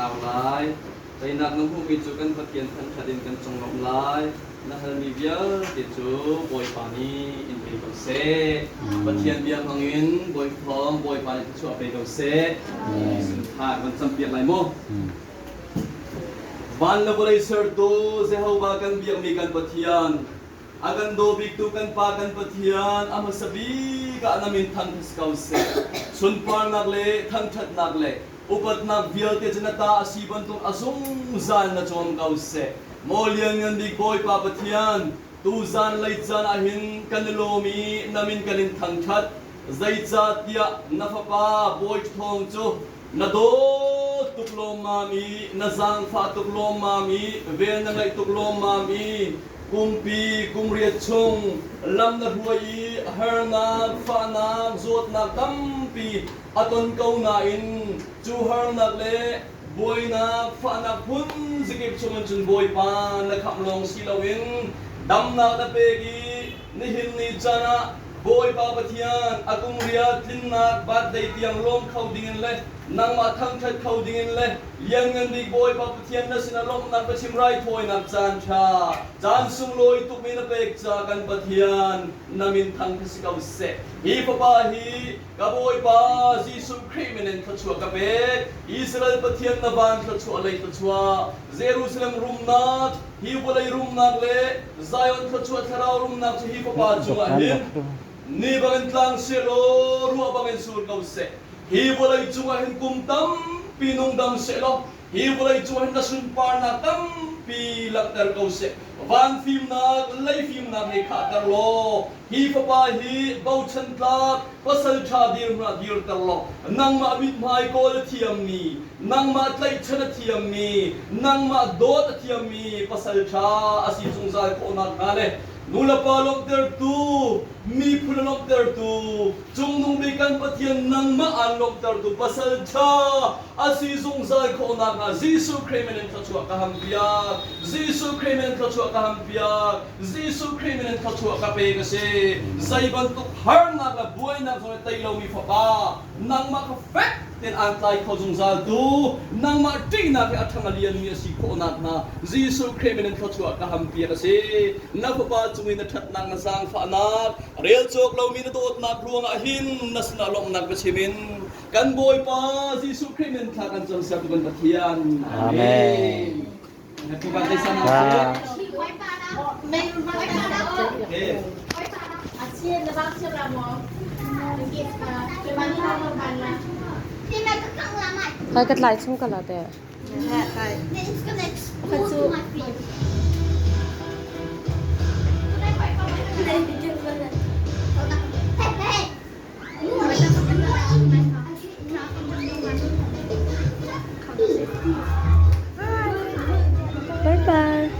au lai. Teinak na hmuhmi cu kan Pathian thangṭhat in kan conglawmh lai. Na halmi vialte cu Bawipa nih in pe ko seh. Pathian bia hmangin Bawi thawng Bawipa nih thluachuah pe ko seh. Thla kan campiak lai mu. Van le vawlei sertu Jehovah kan biakmi kan Pathian, a kan daw biktu kan Pa kan Pathian, a hmasa bik ah na min thang si ko seh. Sunparnak le thangṭhatnak le upatnak vialte cu na ta a si bantuk a zungzal na cawm ko seh. Maw Lianngan Bik Bawipa Pathian, tuzan lei caan ah hin kan i lawm i na min kan in thangṭhat. Zeicahtiah na Fapa Bawi Ṭhawng cu Na dawt tuk lawmmam i na zaangfah tuk lawmmam i vel na ngaih tuk lawmmam i kumpi kum riat chung lam na hruai i harnak fahnak zawtnak tampi a ton ko nain cu harnak le buainak fahnak phun zikip chungin cun Bawipa na khamh lawng si loin damnak na pek i nihin ni caan ah Bawipa Pathian a kum riat tlinnak birthday tiang lawm kho dingin le nangmah thangṭhat kho dingin le lianngan bik Bawipa Pathian na sinah lawmhnak ka chim raithawinak caan ṭha caan sunglawi tukmi na pek ca kan Pathian na min thang si ko seh. Hi fapa hi ka Bawipa Jesuh Khrih min in thluachuah ka pek. Israel Pathian na van thluachuah lei thluachuah Jerusalem rumnak Hi vawlei rumnak le Zion thluachuah thlarau rumnak cu hi fapa cungah hin ni bangin tlang sehlaw ruah bangin sur ko seh. Hi vawlei cungah hin kum tampi nungdam sehlaw hi vawlei cungah hin na sunparnak tampi langhter ko seh. Van fimnak, lei fimnak he khahter law hi fapa hi bochan tlak pasal ṭha dirhmun ah dirter law nangmah mithmai kawl a thiammi nangmah tlaihchan a thiammi nangmah dawt a thiammi pasal ṭha a si zungzal khawh nakhnga le nulepa lawmhtertu miphun a lawmhtertu cungnung bik kan Pathian nangmah aan lawmhtertu pasal ṭha a si zungzal khawh nakhnga Jesuh Khrih min in thluachuah ka hampiak Jesuh Khrih min in thluachuah ka hampiak Jesuh Khrih min in thluachuah ka pek a si. Zei bantuk harnak le buainak zong i tei lomi fapa, nangmah kha fek tein aan tlai kho zungzal tu, nangmah ṭihnak he a ṭhang a lianmi a si khawh nakhnga Jesuh Khrih min in thluachuah ka hampiak a si. Na fapa cung i na ṭhatnak, na zaangfahnak, rel cawk lomi na dawtnak ruangah hin na sinah lawmhnak biachim in kan Bawipa Jesuh Khrih min thla kan cam sertu kan Pathian. Amen. Happy birthday sana. Kai ka tlai chung ka la te. Bye bye.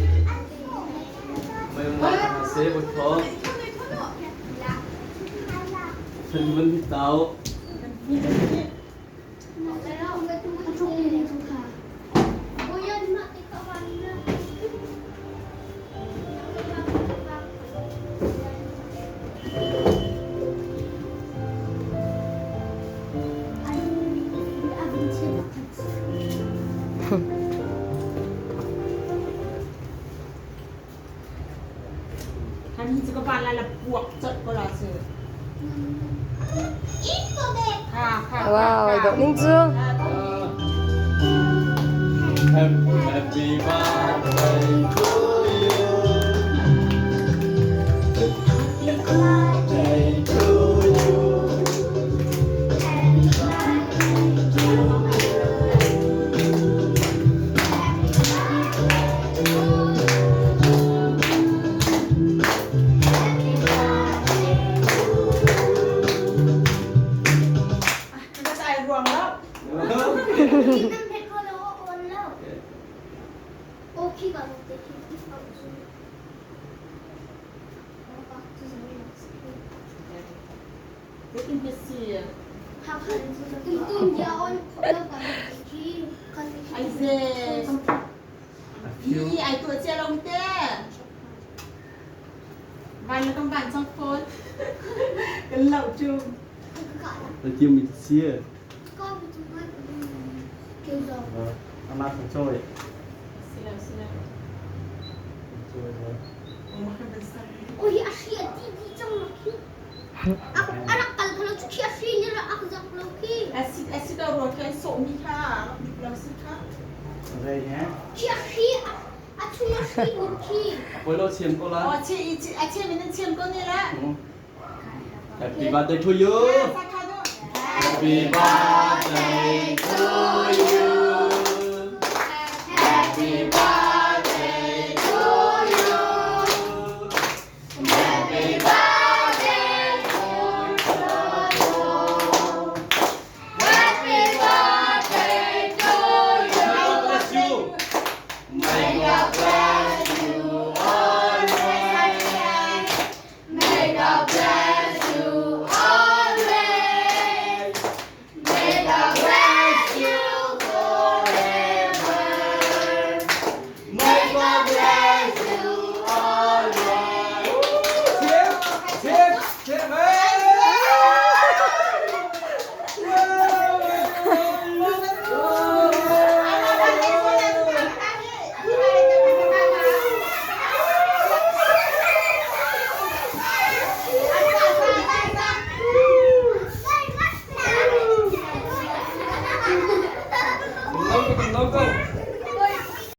Wow, dawh ning cu. Happy birthday to you. Happy birthday to you. Happy birthday to you. Happy birthday to you. Hi ai tuah cia lo te. Van le kan van cang fawn. Kan lo cu. Na tiam mi si. Amah ka cawi. Silo silo. Cawi lo. Oi a hri a ti di cang ma khi. A rak kal khalo cu khi a hri ni rak zak lo khi. Acid acid a ruat khi an sawh mi kha dik lo si kha. Zei he? Khi a hri a chung a hri bur khi. A poi lo chiam ko la. Oh che a che min an chiam ko ne la. Happy birthday to you. Happy birthday to you.